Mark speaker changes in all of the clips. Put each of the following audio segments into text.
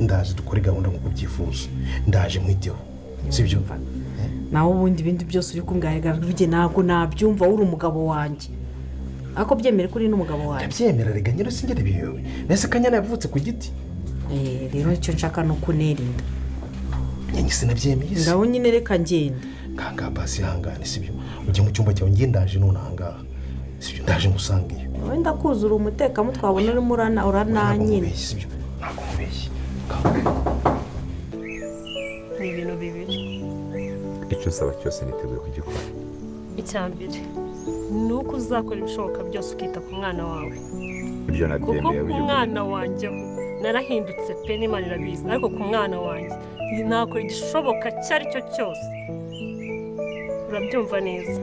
Speaker 1: Ndaje dukore gahunda nk'uko ubyifuza, ndaje nkwiteho, sibyo?
Speaker 2: Nawe ubundi ibindi byose uri kumbwira Ruge, ntabwo nabyumva. Uri umugabo wanjye, ariko byemere ko uri n'umugabo wanjye.
Speaker 1: Ndabyemera rega nyine, sinjye biyobewe mbese. Kanyana yavutse ku giti.
Speaker 2: Rero icyo nshaka ni uko unera inda.
Speaker 1: Nyange sinabyemeye se.
Speaker 2: Ngaho nyine reka ngende.
Speaker 1: Ngaha basi, ihangane, sibyo? Ujye mu cyumba cyawe, njye ndaje none ahangaha, sibyo? Ndaje ngusange iyo.
Speaker 2: Wenda kuzura umutekamutwe, wabona urimo
Speaker 1: Ntabwo
Speaker 2: urananyina.
Speaker 1: nkubeshye, sibyo? Ntabwo nkubeshye.
Speaker 3: Ni ibintu bibiri.
Speaker 4: Icyo nsaba cyose niteguye kugikora.
Speaker 3: Icya mbere ni uko uzakora ibishoboka byose ukita ku mwana wawe.
Speaker 4: Ibyo
Speaker 3: Kuko
Speaker 4: nabyemeye.
Speaker 3: ku mwana wanjye ho narahindutse pe, n'Imana irabizi, ariko ku mwana wanjye nakora igishoboka icyo ari cyo cyose. Urabyumva neza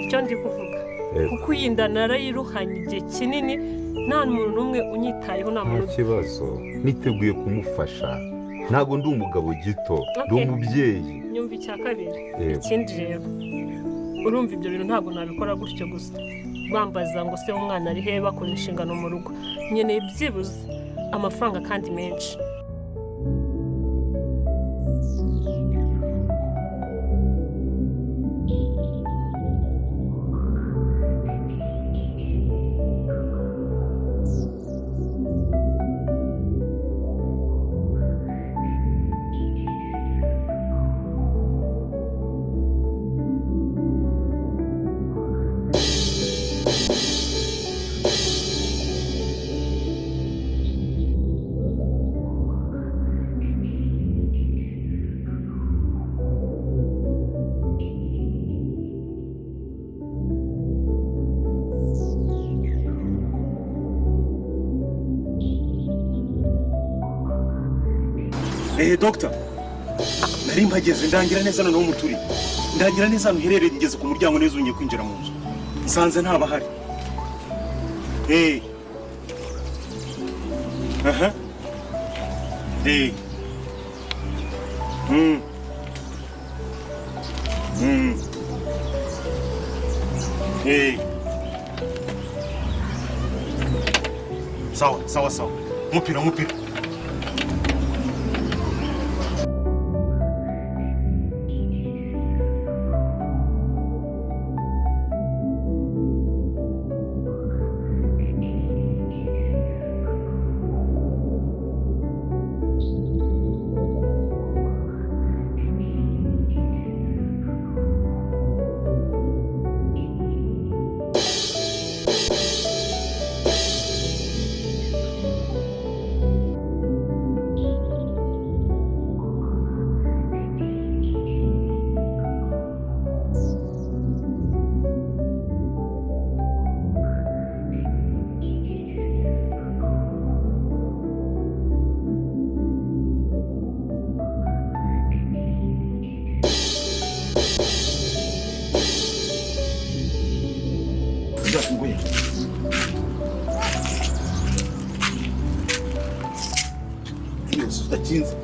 Speaker 3: icyo ndi kuvuga?
Speaker 4: Yego.
Speaker 3: Kuko iyi nda narayiruhanye igihe kinini, nta muntu n'umwe unyitayeho, nta
Speaker 4: Nta
Speaker 3: muntu.
Speaker 4: kibazo, niteguye kumufasha. Ntabwo ndi umugabo gito, ndi
Speaker 3: Okay.
Speaker 4: umubyeyi.
Speaker 3: Nyumva, icya kabiri.
Speaker 4: Yego.
Speaker 3: Ikindi rero, urumva ibyo bintu ntabwo nabikora gutyo gusa bambaza ngo se umwana ari he, bakora inshingano mu rugo. Nkeneye byibuze amafaranga kandi menshi.
Speaker 1: Dogita, nari mpageze, ndangira neza noneho muturi, ndangira neza ahantu uherereye. Ngeze ku muryango neza, ugiye kwinjira mu nzu nsanze ntabahari. Aha, Sawa sawa sawa, mupira mupira. Uzafunguye. Yes, udakinze.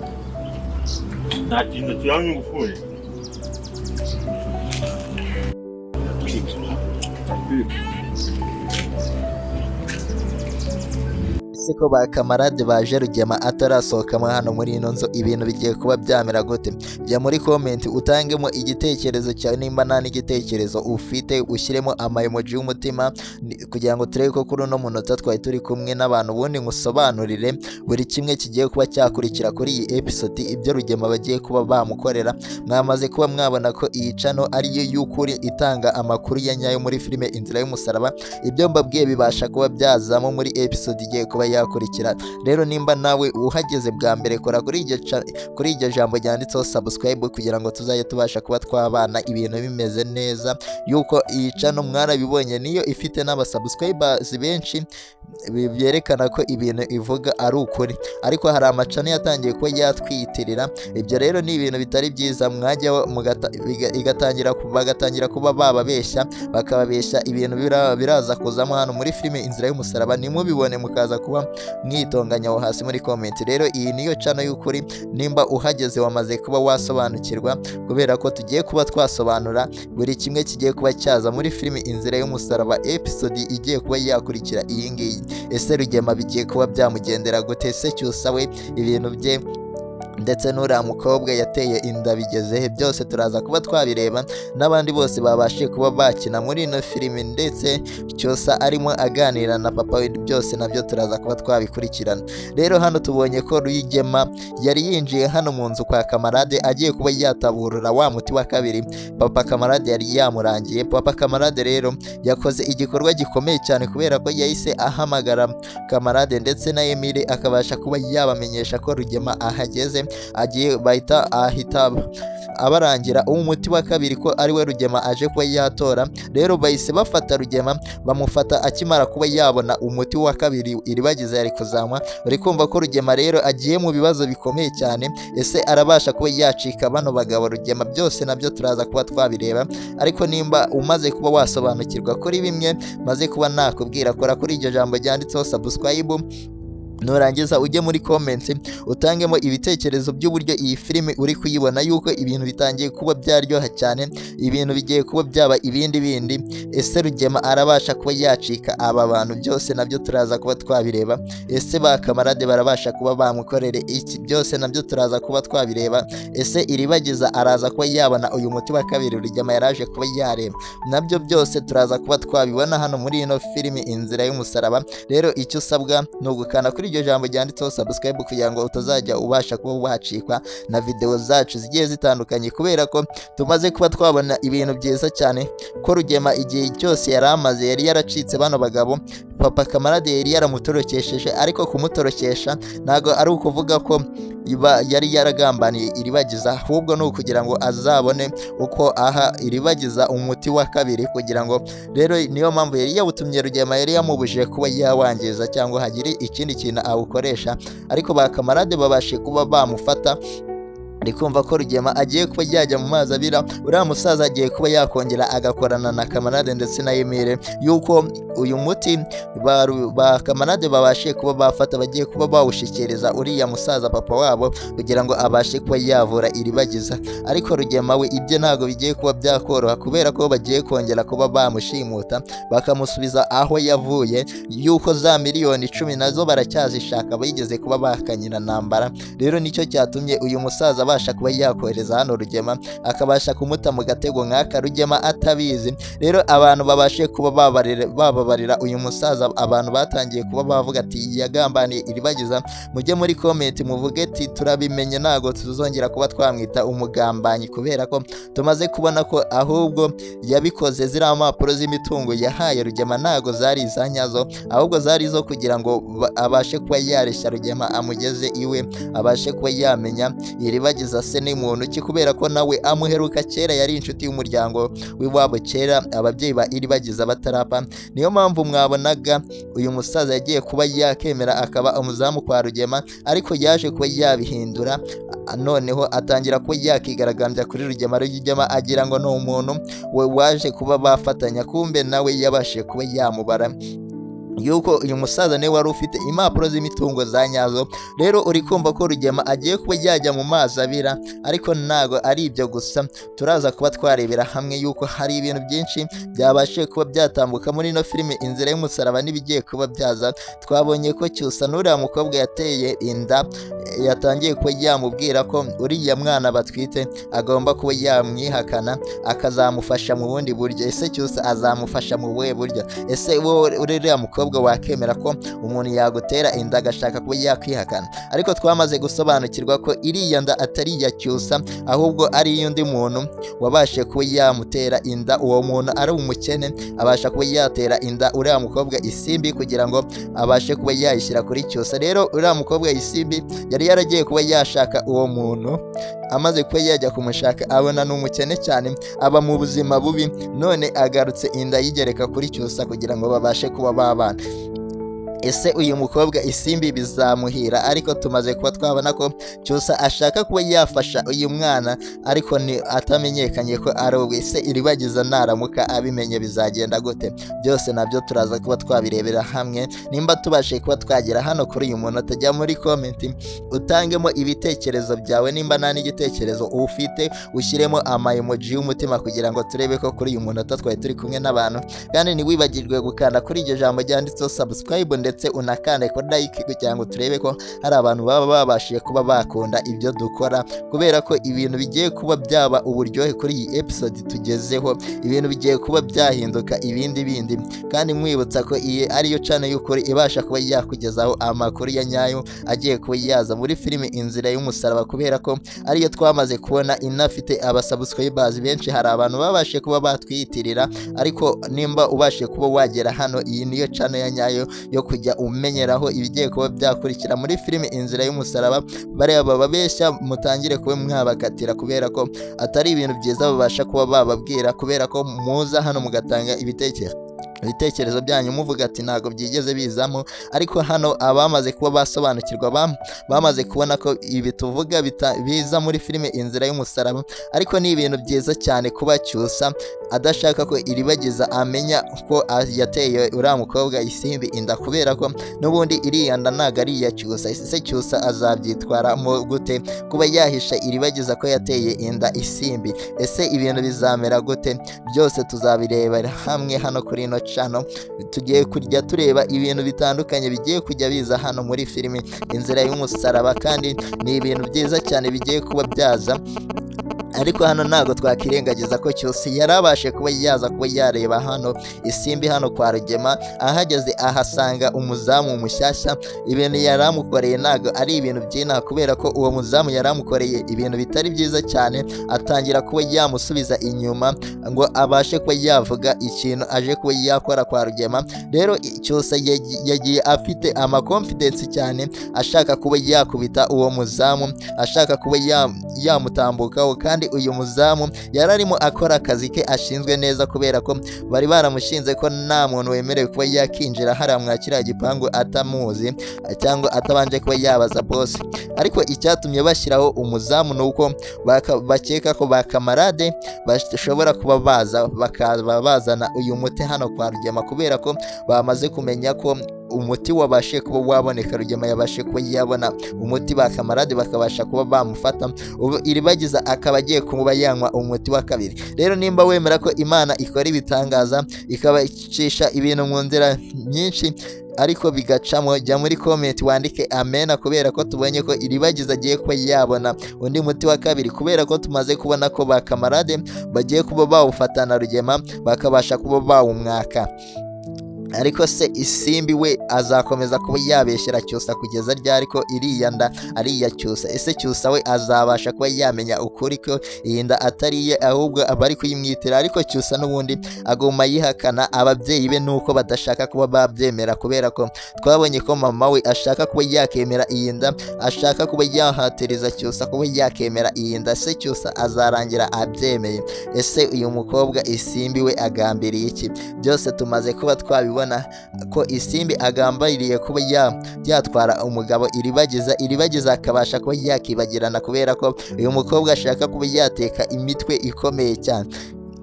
Speaker 5: Nta kintu kiramye ngufuye.
Speaker 1: Uratwika.
Speaker 6: Ese ko ba kamarade baje Rugema atarasohokamo hano muri ino nzu, ibintu bigiye kuba byamera gute? Jya muri comment utangemo igitekerezo cyawe. Nimba nta n'igitekerezo ufite, ushyiremo ama emoji y'umutima kugira ngo turebe ko kuri uno munota twari turi kumwe n'abantu, ubundi ngusobanurire buri kimwe kigiye kuba cyakurikira kuri iyi episode, ibyo Rugema bagiye kuba bamukorera. Mwamaze kuba mwabona ko iyi channel ariyo y'ukuri itanga amakuru ya nyayo muri filime Inzira y'Umusaraba. Ibyo mbabwiye bibasha kuba byazamo muri episode igiye kuba yakurikira. Rero nimba nawe uhageze bwa mbere, kora kuri iryo jambo ryanditseho subscribe kugira ngo tuzajye tubasha kuba twabana ibintu bimeze neza. Yuko iyi channel mwarabibonye, niyo ifite n'abasubscribers benshi, byerekana ko ibintu ivuga ari ukuri. Ariko hari amacano yatangiye kuba yatwiyitirira. Ibyo rero ni ibintu bitari byiza. Mwajyaho bagatangira kuba bababeshya, bakababeshya ibintu biraza kuzamo hano muri filime Inzira y'Umusaraba, ntimubibone, mukaza kuba kuba mwitonganya aho hasi muri comment. Rero iyi niyo channel y'ukuri, nimba uhageze wamaze kuba wasobanukirwa, kubera ko tugiye kuba twasobanura buri kimwe kigiye kuba cyaza muri filimi Inzira y'Umusaraba episode igiye kuba yakurikira iyi ngiyi. Ese Rugema bigiye kuba byamugendera gute? Ese Cyusa we ibintu bye ndetse n'uriya mukobwa yateye inda bigeze he? Byose turaza kuba twabireba, n'abandi bose babashije kuba bakina muri ino filimi, ndetse Cyusa arimo aganira na papa we, byose nabyo turaza kuba twabikurikirana. Rero hano tubonye ko Rugema yari yinjiye hano mu nzu kwa Kamarade agiye kuba yataburura wa muti wa kabiri papa Kamarade yari yamurangiye. Papa Kamarade rero yakoze igikorwa gikomeye cyane, kubera ko yahise ahamagara Kamarade ndetse na Emile, akabasha kuba yabamenyesha ko Rugema ahageze, agiye bahita ahita abarangira umuti wa kabiri ko ari we Rugema aje kuba yatora. Rero bahise bafata Rugema, bamufata akimara kuba yabona umuti wa kabiri Iribagiza yari kuzanywa. Uri kumva ko Rugema rero agiye mu bibazo bikomeye cyane. Ese arabasha kuba yacika bano bagabo Rugema? Byose nabyo turaza kuba twabireba. Ariko nimba umaze kuba wasobanukirwa kuri bimwe maze kuba nakubwira, kora kuri iryo jambo ryanditseho subscribe, nurangiza ujye muri comments utangemo ibitekerezo by'uburyo iyi filime uri kuyibona, yuko ibintu bitangiye kuba byaryoha cyane, ibintu bigiye kuba byaba ibindi bindi. Ese Rugema arabasha kuba yacika aba bantu? Byose nabyo turaza kuba twabireba. Ese ba Kamarade barabasha kuba bamukorere iki? Byose nabyo turaza kuba twabireba. Ese Iribagiza araza kuba yabona uyu muti wa kabiri Rugema yaraje kuba yareba? Nabyo byose turaza kuba twabibona hano muri ino filimi Inzira y'Umusaraba. Rero icyo usabwa ni ugukanda kuri iryo jambo ryanditseho subscribe, kugira ngo utazajya ubasha kuba wacikwa na video zacu zigiye zitandukanye, kubera ko tumaze kuba twabona ibintu byiza cyane, ko Rugema igihe cyose yari amaze yari yaracitse bano bagabo, papa Kamarade yari yaramutorokesheje. Ariko kumutorokesha ntabwo ari ukuvuga ko yari yaragambaniye Iribagiza, ahubwo ni ukugira ngo azabone uko aha Iribagiza umuti wa kabiri, kugira ngo rero niyo mpamvu yari yawutumye Rugema, yari yamubujije kuba yawangiza cyangwa hagire ikindi kintu awukoresha. Ariko ba Kamarade babashe kuba bamufata. Ari kumva ko Rugema agiye kuba yajya mu mazi abira. Uriya musaza agiye kuba yakongera agakorana na Kamarade ndetse na Emile, yuko uyu muti ba Kamarade babashe kuba bafata, bagiye kuba bawushyikiriza uriya musaza papa wabo, kugira ngo abashe kuba yavura Iribagiza. Ariko Rugema we ibye ntabwo bigiye kuba byakoroha, kubera ko bagiye kongera kuba bamushimuta bakamusubiza aho yavuye, yuko za 10 miliyoni nazo baracyazishaka bigeze kuba bakanyira ntambara. Rero nicyo cyatumye uyu musaza abasha kuba yakohereza hano Rugema, akabasha kumuta mu gatego nk'aka Rugema atabizi. Rero abantu babashe kuba bababarira uyu musaza, abantu batangiye kuba bavuga ati yagambaniye Iribagiza, mujye muri comment muvuge ati turabimenye, ntabwo tuzongera kuba twamwita umugambanyi, kubera ko tumaze kubona ko ahubwo yabikoze. Ziriya mpapuro z'imitungo yahaye Rugema ntabwo zari iza nyazo, ahubwo zari izo kugira ngo abashe kuba yareshya Rugema amugeze iwe, abashe kuba yamenya Iribagiza se ni muntu ki, kubera ko nawe amuheruka kera, yari inshuti y'umuryango w'iwabo kera ababyeyi ba Iribagiza batarapfa. Niyo mpamvu mwabonaga uyu musaza yagiye kuba yakemera akaba umuzamu kwa Rugema, ariko yaje kuba yabihindura, noneho atangira kuba yakigaragambya kuri Rugema. Rugema agira ngo ni umuntu we waje kuba bafatanya, kumbe nawe yabashije kuba yamubara yuko uyu musaza niwe wari ufite impapuro z'imitungo za nyazo. Rero uri kumva ko Rugema agiye kuba yajya mu mazi abira. Ariko ntago ari ibyo gusa, turaza kuba twarebera hamwe yuko hari ibintu byinshi byabashije kuba byatambuka muri ino filime Inzira y'Umusaraba n'ibigiye kuba byaza. Twabonye ko Cyusa n'uriya mukobwa yateye inda yatangiye kuba yamubwira ko uriya mwana batwite agomba kuba yamwihakana, akazamufasha mu bundi buryo. Ese Cyusa azamufasha mu buhe buryo? Ese wowe uriya mukobwa wakemera ko umuntu yagutera inda agashaka kuba yakwihakana? Ariko twamaze gusobanukirwa ko iriya nda atari iya Cyusa, ahubwo ari iy'undi muntu wabashije kuba yamutera inda. Uwo muntu ari umukene, abasha kuba yatera inda uriya mukobwa Isimbi kugira ngo abashe kuba yayishyira kuri Cyusa. Rero uriya mukobwa Isimbi yari yaragiye kuba yashaka uwo muntu, amaze kuba yajya kumushaka abona ni umukene cyane, aba mu buzima bubi, none agarutse inda yigereka kuri Cyusa kugira ngo babashe kuba babana. Ese uyu mukobwa Isimbi bizamuhira? Ariko tumaze kuba twabona ko Cyusa ashaka kuba yafasha uyu mwana, ariko ni atamenyekanye ko ari uwe. Ese Iribagiza naramuka abimenye bizagenda gute? Byose nabyo turaza kuba twabirebera hamwe. Nimba tubashije kuba twagera hano kuri uyu munota, jya muri comment utangemo ibitekerezo byawe. Nimba nta n'igitekerezo ufite, ushyiremo ama emoji y'umutima kugira ngo turebe ko kuri uyu munota twari turi kumwe n'abantu. Kandi ntiwibagirwe gukanda kuri iryo jambo ryanditseho subscribe, ndetse unakande kuri like kugira ngo turebe ko hari abantu baba babashije kuba bakunda ibyo dukora, kubera ko ibintu bigiye kuba byaba uburyohe kuri iyi episode tugezeho. Ibintu bigiye kuba byahinduka ibindi bindi. Kandi nkwibutsa ko iyi ariyo channel y'ukuri ibasha kuba yakugezaho amakuru ya nyayo agiye kuba yaza muri filime Inzira y'Umusaraba, kubera ko ariyo twamaze kubona inafite abasubscribers benshi. Hari abantu babashije kuba batwiyitirira, ariko nimba ubashije kuba wagera hano, iyi niyo channel ya nyayo yo kujya umenyeraho ibigiye kuba byakurikira muri filime Inzira y'Umusaraba. Bariya bababeshya mutangire kuba mwabakatira, kubera ko atari ibintu byiza babasha kuba bababwira, kubera ko muza hano mugatanga ibitekerezo byanyu muvuga ati ntabwo byigeze bizamo. Ariko hano abamaze kuba basobanukirwa bamaze kubona ko ibi tuvuga biza muri filime Inzira y'Umusaraba. Ariko ni ibintu byiza cyane kuba Cyusa adashaka ko Iribagiza amenya ko yateye uriya mukobwa Isimbi inda, kubera ko n'ubundi iriya nda ntabwo ari iya Cyusa. Ese Cyusa azabyitwaramo gute kuba yahisha Iribagiza ko yateye inda Isimbi? Ese ibintu bizamera gute? Byose tuzabirebera hamwe hano kuri ino channel. Tugiye kujya tureba ibintu bitandukanye bigiye kujya biza hano muri filimi Inzira y'Umusaraba, kandi ni ibintu byiza cyane bigiye kuba byaza. Ariko hano ntabwo twakirengagiza ko Cyusa yarabashe kuba yaza kuba yareba hano Isimbi hano kwa Rugema. Ahageze ahasanga umuzamu mushyashya. Ibintu yari amukoreye ntabwo ari ibintu by'inaha, kubera ko uwo muzamu yari amukoreye ibintu bitari byiza cyane. Atangira kuba yamusubiza inyuma ngo abashe kuba yavuga ikintu aje kuba yakora kwa Rugema. Rero Cyusa yagiye afite ama confidence cyane, ashaka kuba yakubita uwo muzamu, ashaka kuba yamutambukaho. Kandi uyu muzamu yari arimo akora akazi ke ashinzwe neza, kubera ko bari baramushinze ko nta muntu wemerewe kuba yakinjira hariya mwa kiriya gipangu atamuzi cyangwa atabanje kuba yabaza boss. Ariko icyatumye bashyiraho umuzamu ni uko bakeka ko ba kamarade bashobora kuba baza bakaba bazana uyu muti hano kwa Rugema, kubera ko bamaze kumenya ko umuti wabashe kuba waboneka. Rugema yabashe kuba yabona umuti, ba kamarade bakabasha kuba bamufata. Ubu Iribagiza akaba agiye kuba yanywa umuti wa kabiri. Rero nimba wemera ko Imana ikora ibitangaza, ikabacisha ibintu mu nzira nyinshi ariko bigacamo, jya muri comment wandike amena, kubera ko tubonye ko Iribagiza agiye kuba yabona undi muti wa kabiri, kubera ko tumaze kubona ko ba kamarade bagiye kuba bawufatana Rugema bakabasha kuba bawumwaka. Ariko se Isimbi we azakomeza kuba yabeshyera Cyusa kugeza ryari ko iriya nda ari iya Cyusa? Ese Cyusa we azabasha kuba yamenya ukuri ko iyi nda atari iye, ahubwo aba ari kuyimwitira? Ariko Cyusa n'ubundi aguma yihakana. Ababyeyi be nuko badashaka kuba babyemera, kubera ko twabonye ko mama we ashaka kuba yakemera iyi nda, ashaka kuba yahatiriza Cyusa kuba yakemera iyi nda. Ese Cyusa azarangira abyemeye? Ese uyu mukobwa Isimbi we agambiriye iki? Byose tumaze kuba twabibona ko Isimbi agambiriye kuba yatwara umugabo Iribagiza, Iribagiza akabasha kuba yakibagirana, kubera ko uyu mukobwa ashaka kuba yateka imitwe ikomeye cyane.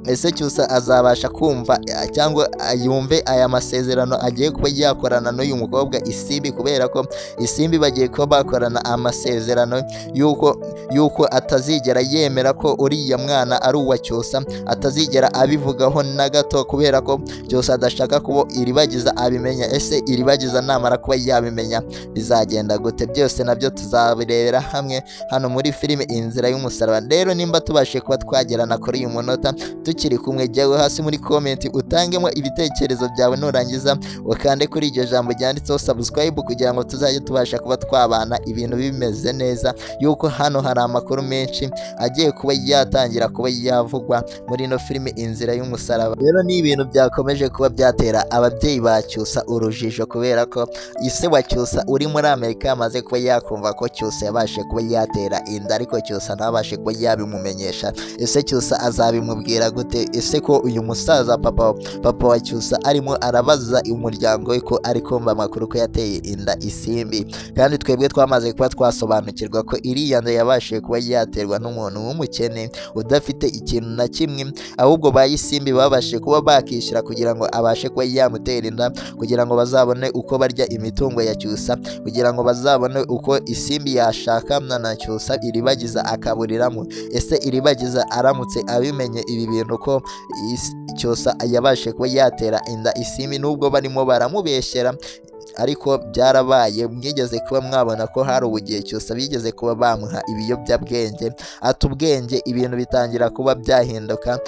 Speaker 6: Ese Cyusa azabasha kumva cyangwa yumve aya masezerano agiye kuba yakorana n'uyu mukobwa Isimbi? Kubera ko Isimbi bagiye kuba bakorana amasezerano yuko atazigera yemera ko uriya mwana ari uwa Cyusa, atazigera abivugaho na gato, kubera ko Cyusa adashaka kuba Iribagiza abimenya. Ese Iribagiza namara kuba yabimenya bizagenda gute? Byose nabyo tuzabirebera hamwe hano muri filime Inzira y'Umusaraba. Rero nimba tubashije kuba twagerana kuri uyu munota tukiri kumwe, jyawe hasi muri comment utangemo ibitekerezo byawe. Nurangiza ukande kuri iryo jambo ryanditseho subscribe kugira ngo tuzajye tubasha kuba twabana ibintu bimeze neza, yuko hano hari amakuru menshi agiye kuba yatangira kuba yavugwa muri ino filime Inzira y'Umusaraba. Rero ni ibintu byakomeje kuba byatera ababyeyi ba Cyusa urujijo, kubera ko ise wa Cyusa uri muri Amerika yamaze kuba yakumva ko Cyusa yabashe kuba yatera inda, ariko Cyusa ntabashe kuba yabimumenyesha. Ese Cyusa azabimubwira gute? gute? Ese ko uyu musaza papa wa Cyusa arimo arabaza umuryango we ko ari kumva amakuru ko yateye inda Isimbi, kandi twebwe twamaze kuba twasobanukirwa ko iriya nda yabashije kuba yaterwa n'umuntu w'umukene udafite ikintu na kimwe, ahubwo ba Isimbi babashije kuba bakishyura kugira ngo abashe kuba yamutera inda, kugira ngo bazabone uko barya imitungo ya Cyusa, kugira ngo bazabone uko Isimbi yashakana na Cyusa Iribagiza akaburiramo. Ese Iribagiza aramutse abimenye ibi bintu ko Cyusa yabashije kuba yatera inda Isimbi, nubwo barimo baramubeshyera ariko byarabaye, mwigeze kuba mwabona ko hari ubugihe Cyusa bigeze kuba bamuha ibiyobyabwenge, ata ubwenge, ibintu bitangira kuba byahinduka.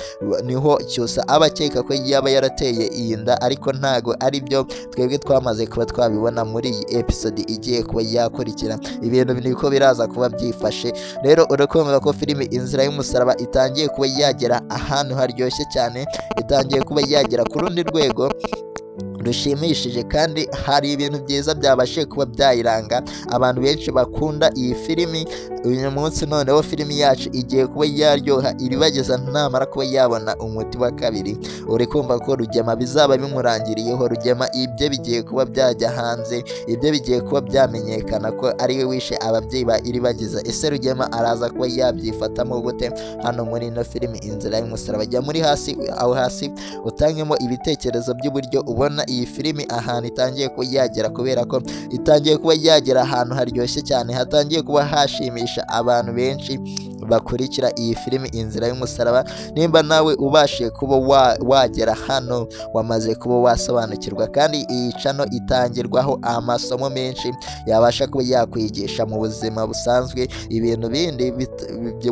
Speaker 6: Niho Cyusa aba akeka ko yaba yarateye iyi nda, ariko ntago ari byo. Twebwe twamaze kuba twabibona muri iyi episode igiye kuba yakurikira, ibintu niko biraza kuba byifashe. Rero urakumva ko filimi Inzira y'Umusaraba itangiye kuba yagera ahantu haryoshye cyane, itangiye kuba yagera ku rundi rwego rushimishije, kandi hari ibintu byiza byabashije kuba byayiranga. Abantu benshi bakunda iyi filimi. Uyu munsi noneho filimi yacu igiye kuba yaryoha Iribageza namara kuba yabona umuti wa kabiri. Uri kumva ko Rugema bizaba bimurangiriyeho. Rugema ibye bigiye kuba byajya hanze, ibye bigiye kuba byamenyekana ko ari we wishe ababyeyi ba Iribagiza. Ese Rugema araza kuba yabyifatamo gute hano muri ino filimi Inzira y'Umusaraba? Jya muri hasi aho hasi utangemo ibitekerezo by'uburyo ubona iyi filimi ahantu itangiye kuba yagera, kubera ko itangiye kuba yagera ahantu haryoshye cyane, hatangiye kuba hashimisha abantu benshi bakurikira iyi filimi Inzira y'Umusaraba. Nimba nawe ubashije kuba wagera hano, wamaze kuba wasobanukirwa, kandi iyi cano itangirwaho amasomo menshi yabasha kuba yakwigisha mu buzima busanzwe, ibintu bindi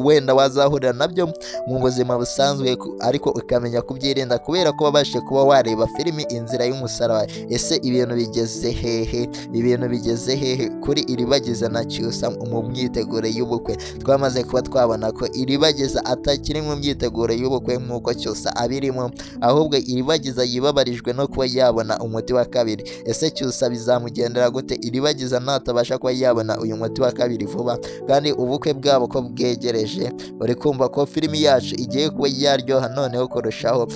Speaker 6: wenda wazahurira nabyo mu buzima busanzwe, ariko ukamenya kubyirinda kubera ko wabashije kuba wareba filimi Inzira y'Umusaraba. Ese ibintu bigeze hehe? Ibintu bigeze hehe kuri Iribagiza na Cyusa mu myiteguro y'ubukwe? Twamaze kuba twabona ko Iribagiza atakiri mu myiteguro y'ubukwe nk'uko Cyusa abirimo, ahubwo Iribagiza yibabarijwe no kuba yabona umuti wa kabiri. Ese Cyusa bizamugendera gute Iribagiza natabasha kuba yabona uyu muti wa kabiri vuba, kandi ubukwe bwabo ko bwegereje? Uri kumva ko filimi yacu igiye kuba yaryoha noneho kurushaho.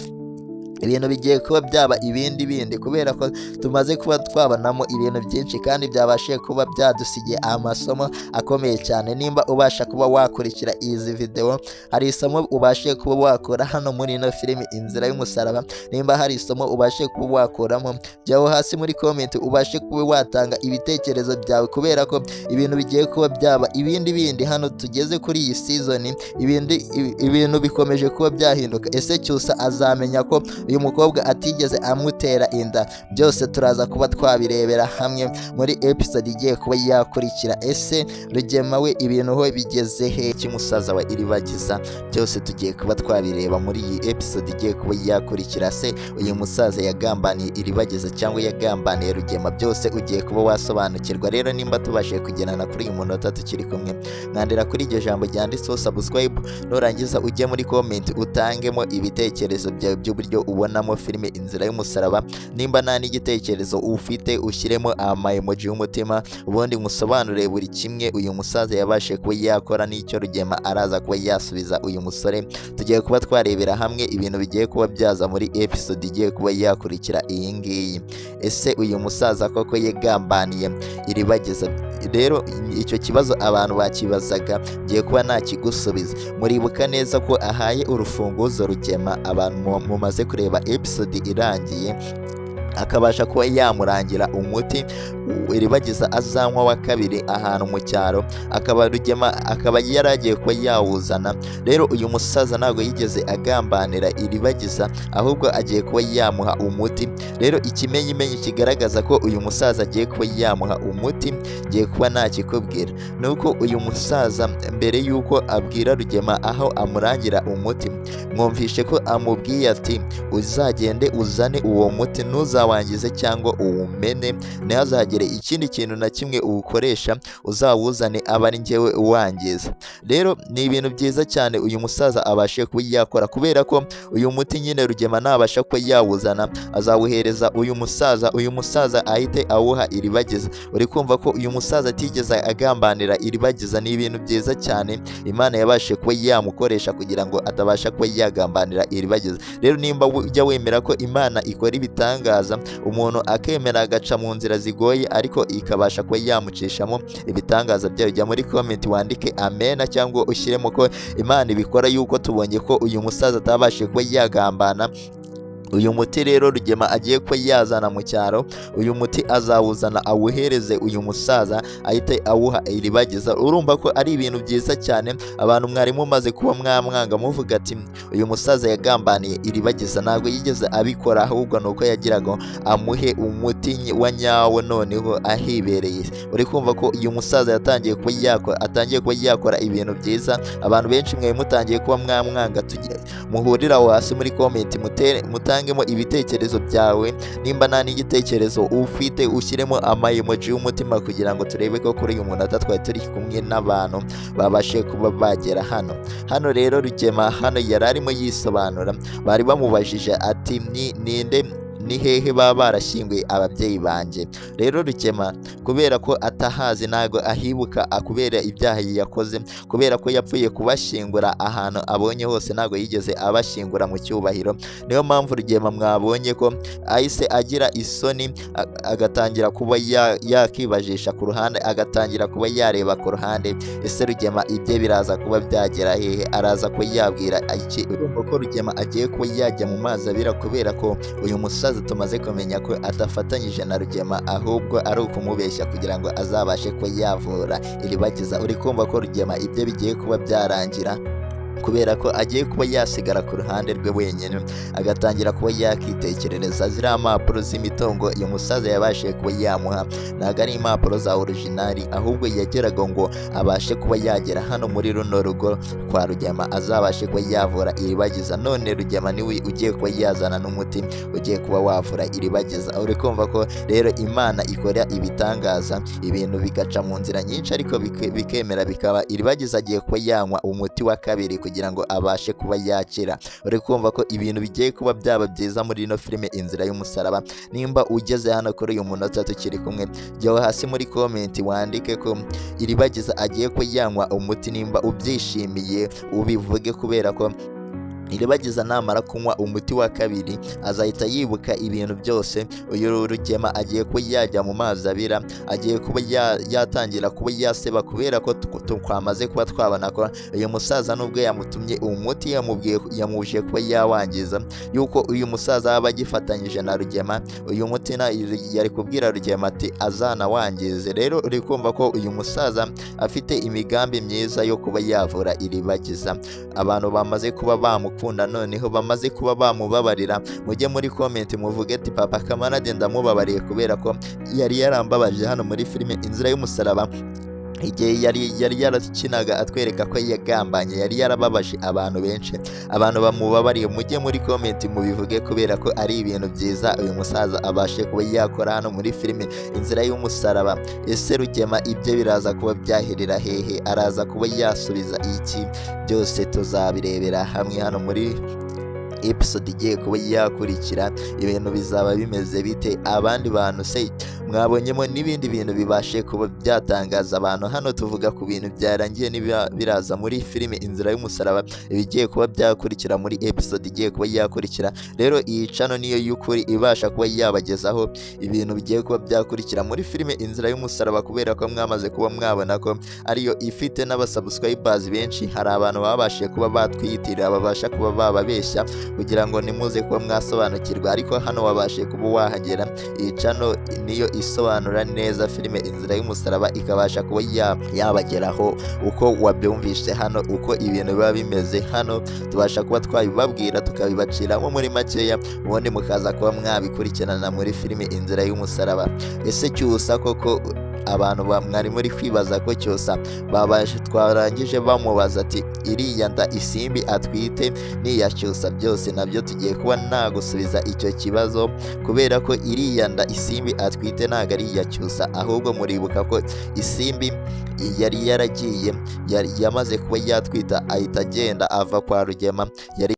Speaker 6: Ibintu bigiye kuba byaba ibindi bindi, kubera ko tumaze kuba twabonamo ibintu byinshi kandi byabashije kuba byadusigiye amasomo akomeye cyane. Nimba ubasha kuba wakurikira izi video, hari isomo ubashije kuba wakura hano muri ino filimi Inzira y'Umusaraba. Nimba hari isomo ubashije kuba wakuramo, jyaho hasi muri comment ubashe kuba watanga ibitekerezo byawe, kubera ko ibintu bigiye kuba byaba ibindi bindi. Hano tugeze kuri iyi season, ibintu bikomeje kuba byahinduka. Ese Cyusa azamenya ko uyu mukobwa atigeze amutera inda? Byose turaza kuba twabirebera hamwe muri episode igiye kuba yakurikira. Ese Rugema we ibintu ho bigeze he cy'umusaza wa Iribagiza? Byose tugiye kuba twabireba muri iyi episode igiye kuba yakurikira. Se uyu musaza yagambaniye Iribagiza cyangwa yagambaniye Rugema? Byose ugiye kuba wasobanukirwa. Rero nimba tubashije kugendana kuri uyu munota tukiri kumwe, mwandira kuri iryo jambo ryanditseho subscribe, nurangiza ujye muri comment utangemo ibitekerezo byawe by'uburyo ubonamo filime Inzira y'Umusaraba. Nimba nta n'igitekerezo ufite, ushyiremo ama emoji y'umutima, ubundi musobanurire buri kimwe uyu musaza yabashije kuba yakora n'icyo Rugema araza kuba yasubiza uyu musore. Tugiye kuba twarebera hamwe ibintu bigiye kuba byaza muri episode igiye kuba yakurikira iyi ngiyi. Ese uyu musaza koko yagambaniye Iribagiza? Rero icyo kibazo abantu bakibazaga, ngiye kuba ntakigusubiza. Muribuka neza ko ahaye urufunguzo Rugema, abantu mumaze kureba episode irangiye, akabasha kuba yamurangira umuti Iribagiza azanywa wa kabiri ahantu mu cyaro, akaba Rugema akaba yaragiye kuba yawuzana. Rero uyu musaza ntabwo yigeze agambanira Iribagiza, ahubwo agiye kuba yamuha umuti. Rero ikimenyimenyi kigaragaza ko uyu musaza agiye kuba yamuha umuti, ngiye kuba ntakikubwira, ni uko uyu musaza mbere y'uko abwira Rugema aho amurangira umuti, mwumvishe ko amubwiye ati uzagende uzane uwo muti, ntuzawangize cyangwa uwumene, ntihazagire Ntuzagire ikindi kintu na kimwe uwukoresha, uzawuzane aba ari njyewe uwangiza. Rero ni ibintu byiza cyane uyu musaza abashe kuba yakora, kubera ko uyu muti nyine Rugema nabasha kuba yawuzana azawuhereza uyu musaza, uyu musaza ahite awuha Iribagiza. Uri kumva ko uyu musaza atigeze agambanira Iribagiza. Ni ibintu byiza cyane Imana yabashe kuba yamukoresha kugira ngo atabasha kuba yagambanira Iribagiza. Rero nimba ujya wemera ko Imana ikora ibitangaza, umuntu akemera agaca mu nzira zigoye ariko ikabasha kuba yamucishamo ibitangaza byayo, jya muri comment wandike amena cyangwa ushyiremo ko Imana ibikora, yuko tubonye ko uyu musaza atabashije kuba yagambana. Uyu muti rero Rugema agiye kuba yazana mu cyaro, uyu muti azawuzana awuhereze uyu musaza ahite awuha Iribagiza. Urumva ko ari ibintu byiza cyane. Abantu mwari mumaze kuba mwamwanga muvuga ati uyu musaza yagambaniye Iribagiza, ntabwo yigeze abikora, ahubwo ni uko yagiraga amuhe umuti wa nyawo noneho ahibereye. Uri kumva ko uyu musaza yatangiye kuba yakora, atangiye kuba yakora ibintu byiza. Abantu benshi mwe mutangiye kuba mwamwanga, muhurira aho hasi muri comment mutangemo ibitekerezo byawe. Nimba nta n'igitekerezo ufite ushyiremo ama emoji y'umutima kugira ngo turebe ko kuri uyu munota twari turi kumwe n'abantu babashe kuba bagera hano. Hano rero Rugema hano yari arimo yisobanura, bari bamubajije ati ninde, ni hehe baba barashyinguye ababyeyi banjye? Rero Rugema kubera ko atahazi, ntago ahibuka kubera ibyaha yakoze, kubera ko yapfuye kubashyingura ahantu abonye hose, ntago yigeze abashyingura mu cyubahiro. Niyo mpamvu Rugema mwabonye ko ahise agira isoni, agatangira kuba yakibajisha ku ruhande, agatangira kuba yareba ku ruhande. Ese Rugema ibye biraza kuba byagera hehe? Araza kuba yabwira iki? Urumva ko Rugema agiye kuba yajya mu mazi abira, kubera ko uyu musaza tumaze kumenya ko adafatanyije na Rugema, ahubwo ari ukumubeshya kugira ngo azabashe kuba yavura Iribagiza. Uri kumva ko Rugema ibye bigiye kuba byarangira, kubera ko agiye kuba yasigara ku ruhande rwe wenyine, agatangira kuba yakitekerereza ziriya mpapuro z'imitungo uyu musaza yabashije kuba yamuha. Ntabwo ari impapuro za orijinali, ahubwo yageraga ngo abashe kuba yagera hano muri runo rugo kwa Rugema, azabashe kuba yavura Iribagiza. None Rugema niwe ugiye kuba yazana n'umuti ugiye kuba wavura Iribagiza. Uri kumva ko rero Imana ikora ibitangaza, ibintu bigaca mu nzira nyinshi ariko bikemera bikaba. Iribagiza agiye kuba yanywa umuti wa kabiri kugira ngo abashe kuba yakira. Uri kumva ko ibintu bigiye kuba byaba byiza muri ino filime Inzira y'Umusaraba. Nimba ugeze hano kuri uyu munota tukiri kumwe, jya hasi muri comment wandike ko Iribagiza agiye kuba yanywa umuti. Nimba ubyishimiye ubivuge, kubera ko Iribagiza namara kunywa umuti wa kabiri azahita yibuka ibintu byose. Uyu Rugema agiye kuba yajya mu mazi abira, agiye kuba yatangira kuba yaseba, kubera ko twamaze kuba twabona ko uyu musaza nubwo yamutumye umuti yamubujije kuba yawangiza, yuko uyu musaza aba agifatanyije na Rugema. Uyu muti yari kubwira Rugema ati azanawangize. Rero uri kumva ko uyu musaza afite imigambi myiza yo kuba yavura Iribagiza. Abantu bamaze kuba bamukunda, noneho bamaze kuba bamubabarira, mujye muri comment muvuge ati papa Kamarade ndamubabariye, kubera ko yari yarambabaje hano muri filime Inzira y'Umusaraba. Igihe yari yarakinaga atwereka ko yagambanye, yari yarababaje abantu benshi. Abantu bamubabariye mujye muri comment mubivuge, kubera ko ari ibintu byiza uyu musaza abashe kuba yakora hano muri filime Inzira y'Umusaraba. Ese Rugema ibye biraza kuba byahirira hehe? Araza kuba yasubiza iki? Byose tuzabirebera hamwe hano muri episode igiye kuba yakurikira. Ibintu bizaba bimeze bite? Abandi bantu se mwabonyemo n'ibindi bintu bibashe kuba byatangaza abantu? Hano tuvuga ku bintu byarangiye niba biraza muri filime Inzira y'Umusaraba, ibigiye kuba byakurikira muri episode igiye kuba yakurikira. Rero iyi channel niyo y'ukuri ibasha kuba yabagezaho ibintu bigiye kuba byakurikira muri filime Inzira y'Umusaraba, kubera ko mwamaze kuba mwabona ko ariyo ifite n'abasubscribers benshi. Hari abantu babashije kuba batwiyitirira, babasha kuba bababeshya kugira ngo nimuze kuba mwasobanukirwa, ariko hano wabashije kuba wahagera. Iyi channel niyo isobanura neza filime Inzira y'Umusaraba, ikabasha kuba yabageraho uko wabyumvise hano, uko ibintu biba bimeze hano tubasha kuba twabibabwira tukabibaciramo muri makeya, ubundi mukaza kuba mwabikurikirana muri filime Inzira y'Umusaraba. Ese Cyusa koko Abantu mwari muri kwibaza ko Cyusa babaje, twarangije bamubaza ati iriya nda Isimbi atwite ni iya Cyusa? Byose nabyo tugiye kuba nagusubiza icyo kibazo, kubera ko iriya nda Isimbi atwite ntabwo ari iya Cyusa. Ahubwo muribuka ko Isimbi yari yaragiye, yamaze kuba yatwita ahita agenda ava kwa Rugema yari